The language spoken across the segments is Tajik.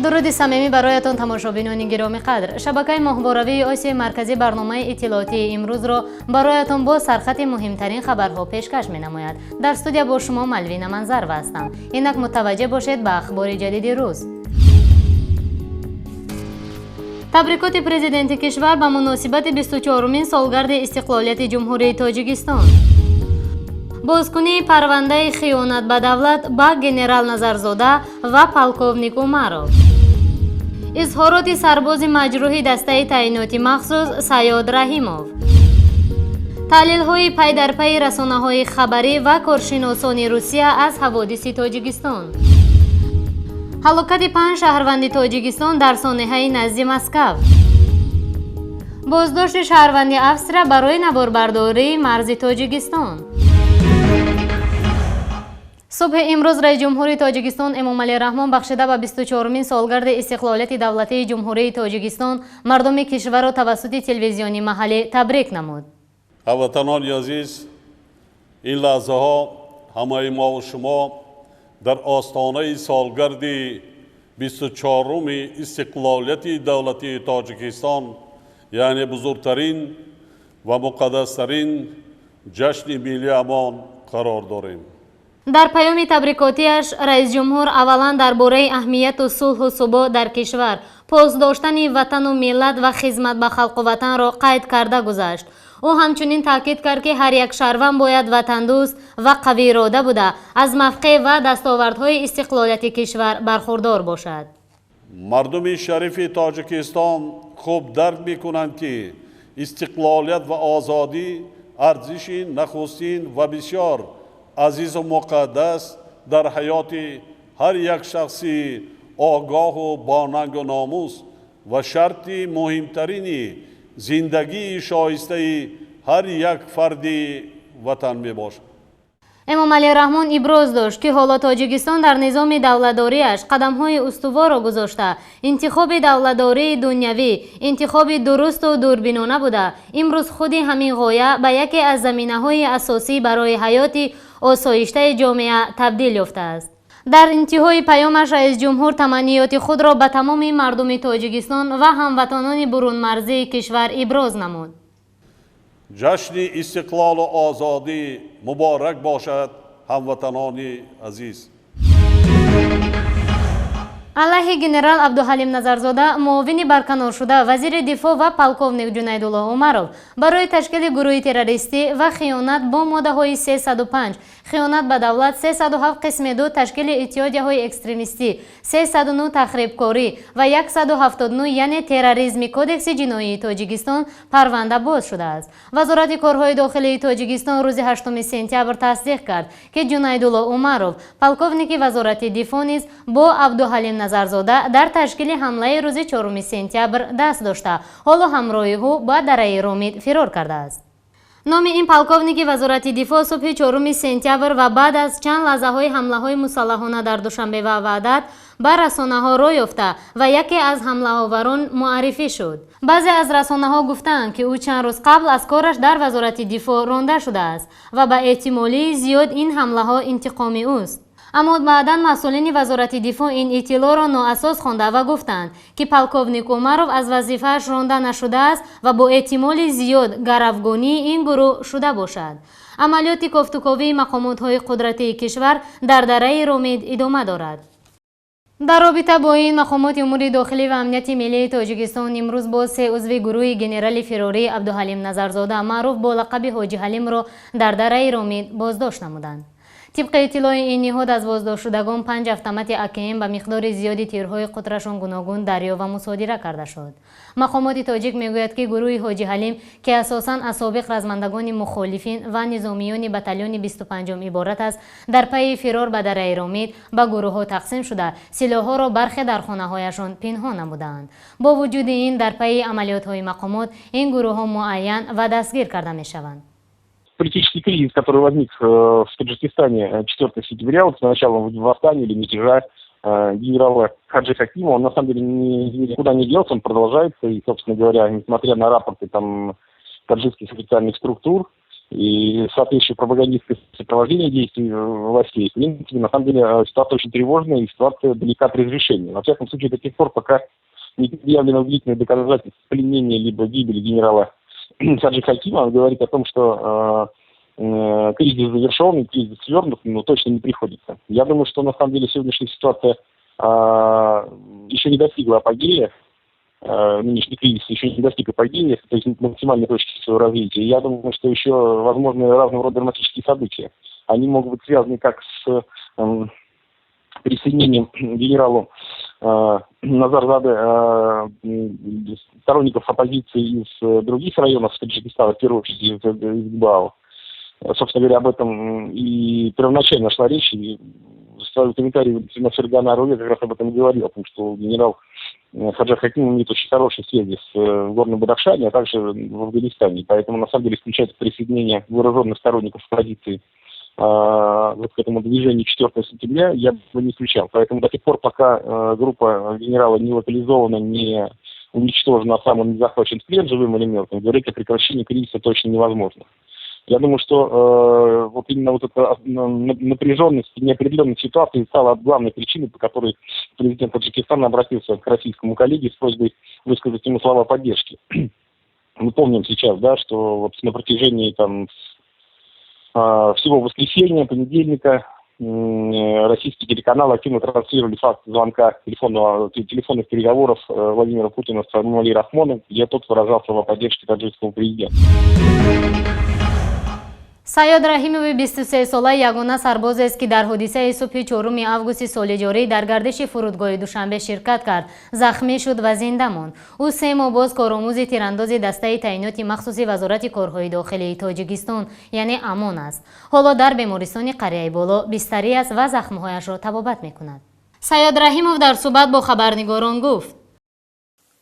Дуруди самимӣ бароятон, тамошобинони гиромӣ қадр. Шабакаи моҳворавии Осиёи Марказӣ барномаи иттилоотии имрӯзро бароятон бо сархати муҳимтарин хабарҳо пешкаш менамояд. Дар студия бо шумо Малвина Манзарова ҳастам. Инак мутаваҷҷеҳ бошед ба ахбори ҷадиди рӯз. Табрикоти президенти кишвар ба муносибати 24-умин солгарди истиқлолияти Ҷумҳурии Тоҷикистон. Бозкунии парвандаи хиёнат ба давлат ба генерал Назарзода ва полковник Умаров. Изҳороти сарбози маҷрӯҳи дастаи таъиноти махсус Саёд Раҳимов. Таҳлилҳои пайдарпайи расонаҳои хабарӣ ва коршиносони Русия аз ҳаводиси Тоҷикистон. Ҳалокати панҷ шаҳрванди Тоҷикистон дар сонеҳаи назди Москав. Боздошти шаҳрванди Австрия барои наворбардории марзи Тоҷикистон. Субҳи имрӯз раиси ҷумҳури Тоҷикистон Эмомалӣ Раҳмон бахшида ба 24-умин солгарди истиқлолияти давлатии Ҷумҳурии Тоҷикистон мардуми кишварро тавассути телевизиони маҳаллӣ табрик намуд. Ҳамватанони азиз, ин лаҳзаҳо ҳамаи мову шумо дар остонаи солгарди 24-уми истиқлолияти давлатии Тоҷикистон, яъне бузургтарин ва муқаддастарин ҷашни миллиамон қарор дорем. Дар паёми табрикотиаш раисҷумҳур аввалан дар бораи аҳамияту сулҳу субот дар кишвар, пос доштани ватану миллат ва хизмат ба халқу ватанро қайд карда гузашт. Ӯ ҳамчунин таъкид кард, ки ҳар як шаҳрванд бояд ватандӯст ва қавиирода буда, аз мавқеъ ва дастовардҳои истиқлолияти кишвар бархурдор бошад. Мардуми шарифи Тоҷикистон хуб дарк мекунанд, ки истиқлолият ва озодӣ арзиши нахустин ва бисёр азизу муқаддас дар ҳаёти ҳар як шахси огоҳу бонангу номус ва шарти муҳимтарини зиндагии шоистаи ҳар як фарди ватан мебошад. Эмомалӣ Раҳмон иброз дошт, ки ҳоло Тоҷикистон дар низоми давлатдориаш қадамҳои устуворро гузошта, интихоби давлатдории дунявӣ интихоби дурусту дурбинона буда, имрӯз худи ҳамин ғоя ба яке аз заминаҳои асосӣ барои ҳаёти осоиштаи ҷомеа табдил ёфтааст. Дар интиҳои паёмаш раисҷумҳур таманниёти худро ба тамоми мардуми Тоҷикистон ва ҳамватанони бурунмарзии кишвар иброз намуд. Ҷашни истиқлолу озодӣ муборак бошад, ҳамватанони азиз! Алайҳи генерал Абдуҳалим Назарзода, муовини барканоршуда вазири дифоъ, ва полковник Ҷунайдулло Умаров барои ташкили гурӯҳи террористӣ ва хиёнат бо моддаҳои 305 хиёнат ба давлат, 307 қисми 2 ташкили иттиҳодияҳои экстремистӣ, 309 тахрибкорӣ ва 179, яъне терроризми Кодекси ҷиноии Тоҷикистон парванда боз шудааст. Вазорати корҳои дохилии Тоҷикистон рӯзи 8 сентябр тасдиқ кард, ки Ҷунайдулло Умаров, полковники вазорати дифоъ, низ бо Абдуҳалим Назарзода дар ташкили ҳамлаи рӯзи 4 сентябр даст дошта, ҳоло ҳамроҳи ӯ ба дараи Ромид фирор кардааст. Номи ин полковники вазорати дифоъ субҳи 4 сентябр ва баъд аз чанд лаҳзаҳои ҳамлаҳои мусаллаҳона дар Душанбе ва Ваҳдат ба расонаҳо роҳ ёфта ва яке аз ҳамлаоварон муаррифӣ шуд. Баъзе аз расонаҳо гуфтаанд, ки ӯ чанд рӯз қабл аз кораш дар вазорати дифоъ ронда шудааст ва ба эҳтимолии зиёд ин ҳамлаҳо интиқоми ӯст. Аммо баъдан масъулини вазорати дифоъ ин иттилоъро ноасос хонда ва гуфтанд, ки полковник Умаров аз вазифааш ронда нашудааст ва бо эҳтимоли зиёд гаравгонии ин гурӯҳ шуда бошад. Амалиёти кофтуковии мақомотҳои қудратии кишвар дар дараи Ромид идома дорад. Дар робита бо ин, мақомоти умури дохилӣ ва амнияти миллии Тоҷикистон имрӯз боз се узви гурӯҳи генерали фирории Абдуҳалим Назарзода, маъруф бо лақаби Ҳоҷи Ҳалимро, дар дараи Ромид боздошт намуданд. Тибқи иттилои ин ниҳод, аз боздоштшудагон панҷ автомати АКМ ба миқдори зиёди тирҳои қутрашон гуногун дарёфт ва мусодира карда шуд. Мақомоти тоҷик мегӯяд, ки гурӯҳи Ҳоҷи Ҳалим, ки асосан аз собиқ размандагони мухолифин ва низомиёни батальони 25-ум иборат аст, дар пайи фирор ба дараи Ромид ба гурӯҳҳо тақсим шуда, силоҳҳоро бархе дар хонаҳояшон пинҳон намудаанд. Бо вуҷуди ин, дар пайи амалиётҳои мақомот ин гурӯҳҳо муайян ва дастгир карда мешаванд. Политический кризис, который возник в Таджикистане 4 сентября, вот с началом восстания или мятежа генерала Хаджи Хакима, он на самом деле никуда не делся, он продолжается, и, собственно говоря, несмотря на рапорты там таджикских официальных структур, И соответствующее пропагандистское сопровождение действий властей. В принципе, на самом деле, ситуация очень тревожная и ситуация далека от разрешения. Во всяком случае, до тех пор, пока не предъявлено убедительное доказательство пленения либо гибели генерала Хаджи Хакима, он говорит о том, что кризис завершен и кризис свернут, но точно не приходится. Я думаю, что на самом деле сегодняшняя ситуация еще не достигла апогея, нынешний кризис еще не достиг апогея, то есть максимальной точки своего развития. Я думаю, что еще возможны разного рода драматические события. Они могут быть связаны как с присоединением генералу Назарзаде сторонников оппозиции из других районов Таджикистана, в первую очередь из ГБАО. Собственно говоря, об этом и первоначально шла речь, и в своем комментарии на Фергана Руле как раз об этом говорил, потому что генерал Хаджа Хаким имеет очень хорошие связи в Горном Бадахшане, а также в Афганистане. Поэтому, на самом деле, исключать присоединение вооруженных сторонников оппозиции вот к этому движению 4 сентября я бы не исключал. Поэтому до тех пор, пока группа генерала не локализована, не уничтожена, а сам он не захвачен в плен живым или мертвым, говорить о прекращении кризиса точно невозможно. Я думаю, что вот именно вот эта напряженность и неопределенность ситуации стала главной причиной, по которой президент Таджикистана обратился к российскому коллеге с просьбой высказать ему слова поддержки. Мы помним сейчас, да, что вот на протяжении там всего воскресенья, понедельника российские телеканалы активно транслировали факт звонка телефонных переговоров Владимира Путина с Эмомали Рахмоном, где тот выражал слова поддержки таджикскому президенту. Саёд Раҳимови 23-сола ягона сарбозест, ки дар ҳодисаи субҳи 4 августи соли ҷорӣ дар гардиши фурудгоҳи Душанбе ширкат кард, захмӣ шуд ва зинда монд. Ӯ 3 моҳ боз коромӯзи тирандози дастаи таъиноти махсуси Вазорати корҳои дохилии Тоҷикистон, яъне АМОН аст. Ҳоло дар бемористони Қарияи Боло бистарӣ аст ва захмҳояшро табобат мекунад. Саёд Раҳимов дар суҳбат бо хабарнигорон гуфт: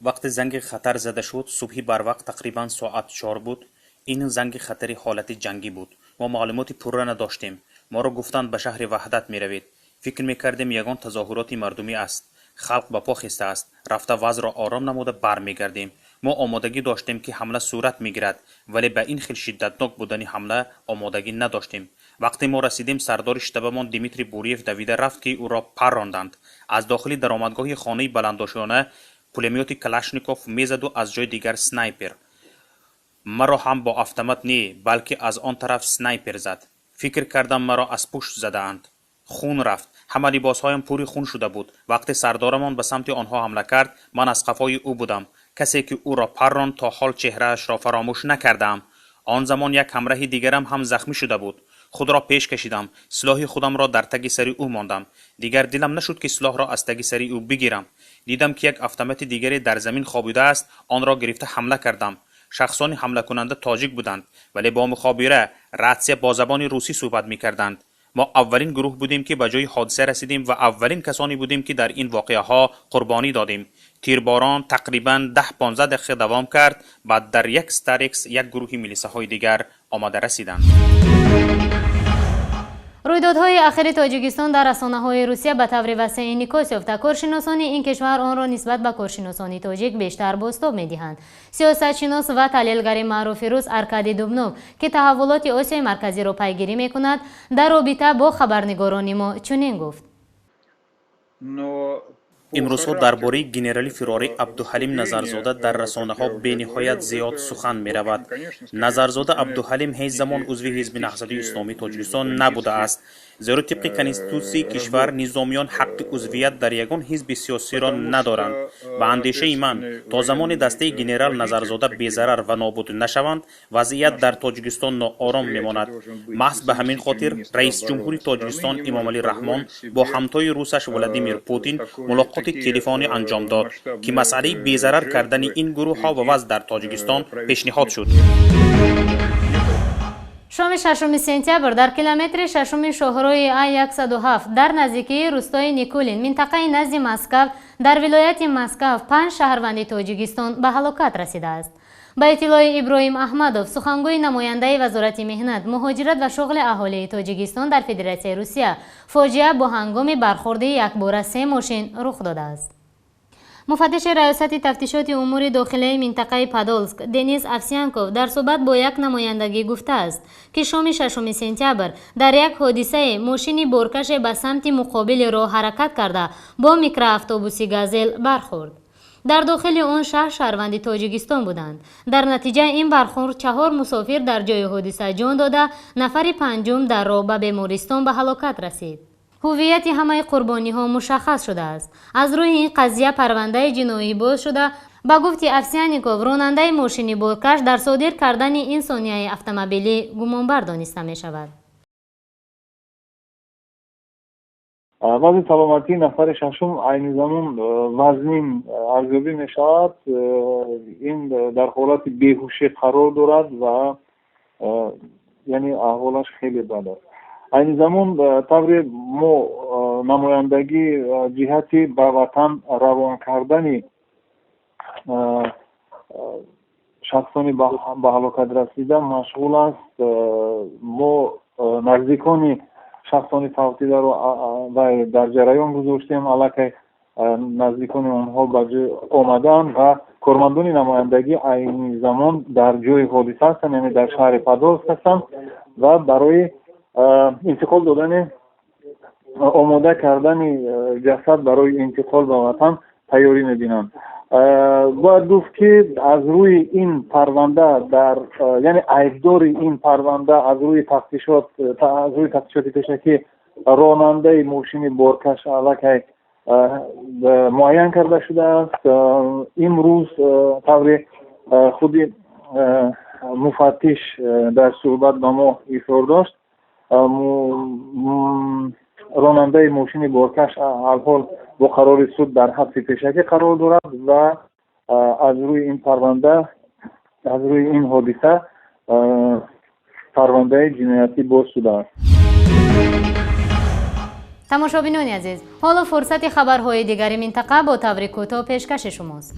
Вақте занги хатар зада шуд, субҳи барвақт, тақрибан соат 4 буд. Ин занги хатари ҳолати ҷангӣ буд. Мо маълумоти пурра надоштем. Моро гуфтанд, ба шаҳри Ваҳдат меравед. Фикр мекардем, ягон тазоҳуроти мардумӣ аст, халқ ба по хестааст, рафта вазъро ором намуда бармегардем. Мо омодагӣ доштем, ки ҳамла сурат мегирад, вале ба ин хел шиддатнок будани ҳамла омодагӣ надоштем. Вақте мо расидем, сардори штабамон Дмитрий Буриев давида рафт, ки ӯро парронданд. Аз дохили даромадгоҳи хонаи баландошёна пулемёти Калашников мезаду аз ҷои дигар снайпер. Маро ҳам бо автомат не, балки аз он тараф снайпер зад. Фикр кардам, маро аз пушт задаанд. Хун рафт, ҳама либосҳоям пури хун шуда буд. Вақте сардорамон ба самти онҳо ҳамла кард, ман аз қафои ӯ будам. Касе ки ӯро парронд, то ҳол чеҳраашро фаромӯш накардаам. Он замон як ҳамраҳи дигарам ҳам захмӣ шуда буд. Худро пеш кашидам, силоҳи худамро дар таги сари ӯ мондам. Дигар дилам нашуд, ки силоҳро аз таги сари ӯ бигирам. Дидам, ки як автомати дигаре дар замин хобидааст, онро гирифта ҳамла кардам. Шахсони ҳамлакунанда тоҷик буданд, вале бо мухобира, ратсия бо забони русӣ суҳбат мекарданд. Мо аввалин гурӯҳ будем, ки ба ҷои ҳодиса расидем, ва аввалин касоне будем, ки дар ин воқеаҳо қурбонӣ додем. Тирборон тақрибан 10-15 дақиқа давом кард. Баъд дар як Старекс як гурӯҳи милисаҳои дигар омада расиданд. Рӯйдодҳои ахири Тоҷикистон дар расонаҳои Русия ба таври васеъ инъикос ёфта, коршиносони ин кишвар онро нисбат ба коршиносони тоҷик бештар бозтоб медиҳанд. Сиёсатшинос ва таҳлилгари маъруфи рус Аркадий Дубнов, ки таҳаввулоти Осиёи Марказиро пайгирӣ мекунад, дар робита бо хабарнигорони мо чунин гуфт: Имрӯзҳо дар бораи генерали фирорӣ Абдуҳалим Назарзода дар расонаҳо бениҳоят зиёд сухан меравад. Назарзода Абдуҳалим ҳеҷ замон узви Ҳизби Наҳзати Исломии Тоҷикистон набудааст, зеро тибқи конститутсияи кишвар низомиён ҳаққи узвият дар ягон ҳизби сиёсиро надоранд. Ба андешаи ман, то замоне дастаи генерал Назарзода безарар ва нобуд нашаванд, вазъият дар Тоҷикистон ноором мемонад. Маҳз ба ҳамин хотир раисҷумҳури Тоҷикистон Эмомалӣ Раҳмон бо ҳамтои русаш Владимир Путин мулоқоти телефонӣ анҷом дод, ки масъалаи безарар кардани ин гурӯҳҳо ва вазъ дар Тоҷикистон пешниҳод шуд. Шоми 6 сентябр дар километри шашуми шоҳрои А107 дар наздикии рустои Никулин, минтақаи назди Москав, дар вилояти Москав панҷ шаҳрванди Тоҷикистон ба ҳалокат расидааст. Ба иттилои Иброҳим Аҳмадов, сухангӯи намояндаи Вазорати меҳнат, муҳоҷират ва шуғли аҳолии Тоҷикистон дар Федератсияи Русия, фоҷиа бо ҳангоми бархӯрди якбора се мошин рух додааст. Муфаттиши раёсати тафтишоти умури дохилаи минтақаи Подолск Денис Овсянков дар суҳбат бо як намояндагӣ гуфтааст, ки шоми 6 сентябр дар як ҳодисае мошини боркаше ба самти муқобили роҳ ҳаракат карда бо микроавтобуси «Газел» бархӯрд. Дар дохили он шаш шаҳрванди Тоҷикистон буданд. Дар натиҷаи ин бархӯрд чаҳор мусофир дар ҷои ҳодиса ҷон дода, нафари панҷум дар роҳ ба бемористон ба ҳалокат расид. Ҳуввияти ҳамаи қурбониҳо мушаххас шудааст. Аз рӯи ин қазия парвандаи ҷиноӣ боз шуда, ба гуфти Овсяников, ронандаи мошини боркаш дар содир кардани ин сонияи автомобилӣ гумонбар дониста мешавад. Вазъи саломатии нафари шашум айни замон вазнин арзёбӣ мешавад. Ин дар ҳолати беҳушӣ қарор дорад ва яъне аҳволаш хеле бад аст. Айни замон тавре мо намояндагӣ ҷиҳати ба ватан равон кардани шахсони ба ҳалокат расида машғул аст. Мо наздикони шахсони фавтидаро дар ҷараён гузоштем, аллакай наздикони онҳо ба ҷой омадаанд ва кормандони намояндагӣ айни замон дар ҷои ҳодиса ҳастанд, яъне дар шаҳри Подолск ҳастанд ва барои интиқол додани, омода кардани ҷасад барои интиқол ба ватан тайёрӣ мебинанд. Бояд гуфт, ки аз рӯи ин парванда дар, яъне айбдори ин парванда аз рӯи тафтишот, аз рӯи тафтишоти пешакӣ ронандаи мошини боркаш аллакай муайян карда шудааст. Имрӯз тавре худи муфаттиш дар суҳбат ба мо изҳор дошт, ронандаи мошини боркаш алҳол бо қарори суд дар ҳабси пешакӣ қарор дорад ва аз рӯи ин парванда, аз рӯи ин ҳодиса парвандаи ҷиноятӣ боз шудааст. Тамошобинони азиз, ҳоло фурсати хабарҳои дигари минтақа бо таври кӯтоҳ пешкаши шумост.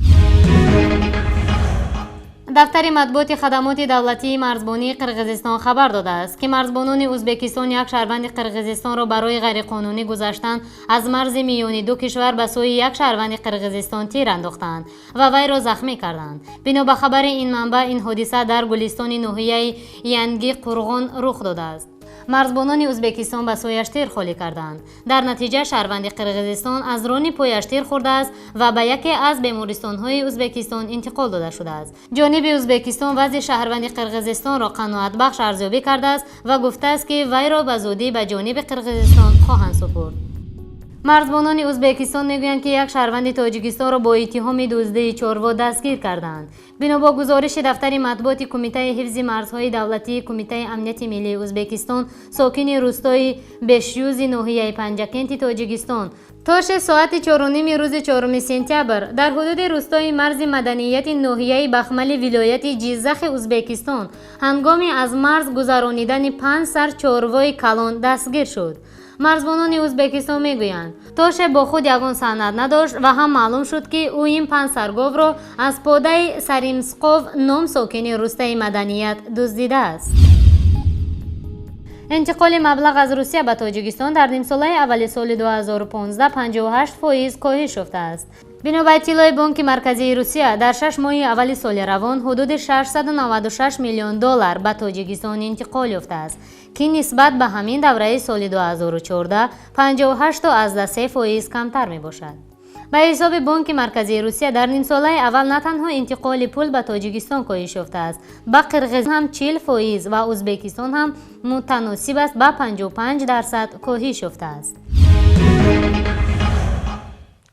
Дафтари матбуоти хадамоти давлатии марзбонии Қирғизистон хабар додааст, ки марзбонони Ӯзбекистон як шаҳрванди Қирғизистонро барои ғайриқонунӣ гузаштан аз марзи миёни ду кишвар ба сӯи як шаҳрванди Қирғизистон тир андохтаанд ва вайро захмӣ карданд. Бино ба хабари ин манбаъ, ин ҳодиса дар Гулистони ноҳияи Янги Қурғон рух додааст. Марзбонони Ӯзбекистон ба сӯяш тир холӣ карданд. Дар натиҷа шаҳрванди Қирғизистон аз рони пояш тир хӯрдааст ва ба яке аз бемористонҳои Ӯзбекистон интиқол дода шудааст. Ҷониби Ӯзбекистон вазъи шаҳрванди Қирғизистонро қаноатбахш арзёбӣ кардааст ва гуфтааст, ки вайро ба зудӣ ба ҷониби Қирғизистон хоҳанд супурд. Марзбонони Ӯзбекистон мегӯянд, ки як шаҳрванди Тоҷикистонро бо иттиҳоми дуздии чорво дастгир карданд. Бино бо гузориши дафтари матбуоти Кумитаи ҳифзи марзҳои давлатии Кумитаи амнияти миллии Ӯзбекистон, сокини рӯстои Бешюзи ноҳияи Панҷакенти Тоҷикистон то соати 4:30 рӯзи 4 сентябр дар ҳудуди рӯстои марзи Маданияти ноҳияи Бахмали вилояти Ҷиззахи Ӯзбекистон ҳангоми аз марз гузаронидани панҷ сар чорвои калон дастгир шуд. Марзбонони Ӯзбекистон мегӯянд, Тоше бо худ ягон санад надошт ва ҳам маълум шуд, ки ӯ ин панҷ сар говро аз подаи Саримсқов ном сокини рӯстаи Маданият дуздидааст. Интиқоли маблағ аз Русия ба Тоҷикистон дар нимсолаи аввали соли 2015 58% коҳиш ёфтааст. Бино ба иттилои Бонки Марказии Русия, дар 6 моҳи аввали соли равон ҳудуди 696 миллион доллар ба Тоҷикистон интиқол ёфтааст, ки нисбат ба ҳамин давраи соли 2014 58,3% камтар мебошад. Ба ҳисоби Бонки Марказии Русия, дар нимсолаи аввал на танҳо интиқоли пул ба Тоҷикистон коҳиш ёфтааст, ба Қирғизистон ҳам 40% ва Ӯзбекистон ҳам мутаносиб аст ба 55% коҳиш ёфтааст.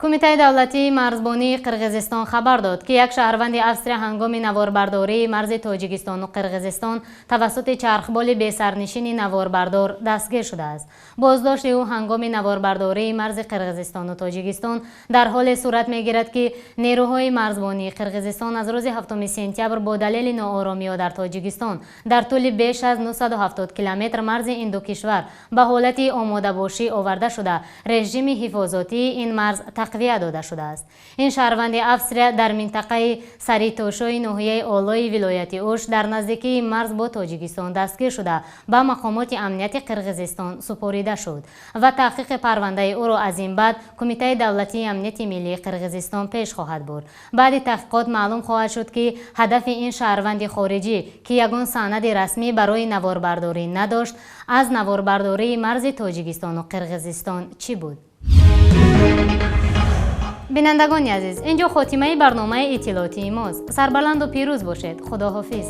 Кумитаи давлатии марзбонии Қирғизистон хабар дод, ки як шаҳрванди Австрия ҳангоми наворбардории марзи Тоҷикистону Қирғизистон тавассути чархболи бесарнишини наворбардор дастгир шудааст. Боздошти ӯ ҳангоми наворбардории марзи Қирғизистону Тоҷикистон дар ҳоле сурат мегирад, ки нерӯҳои марзбонии Қирғизистон аз рӯзи 7 сентябр бо далели нооромиҳо дар Тоҷикистон дар тӯли беш аз 970 километр марзи ин ду кишвар ба ҳолати омодабошӣ оварда шуда, режими ҳифозотии ин марз тақвият Тақвият дода шудааст. Ин шаҳрванди Австрия дар минтақаи Саритошои ноҳияи Олои вилояти Ӯш дар наздикии марз бо Тоҷикистон дастгир шуда, ба мақомоти амнияти Қирғизистон супорида шуд ва таҳқиқи парвандаи ӯро аз ин баъд Кумитаи давлатии амнияти миллии Қирғизистон пеш хоҳад бурд. Баъди таҳқиқот маълум хоҳад шуд, ки ҳадафи ин шаҳрванди хориҷӣ, ки ягон санади расмӣ барои наворбардорӣ надошт, аз наворбардории марзи Тоҷикистону Қирғизистон чӣ буд. Бинандагони азиз, ин ҷо хотимаи барномаи иттилоотии мост. Сарбаланду пирӯз бошед. Худоҳофиз.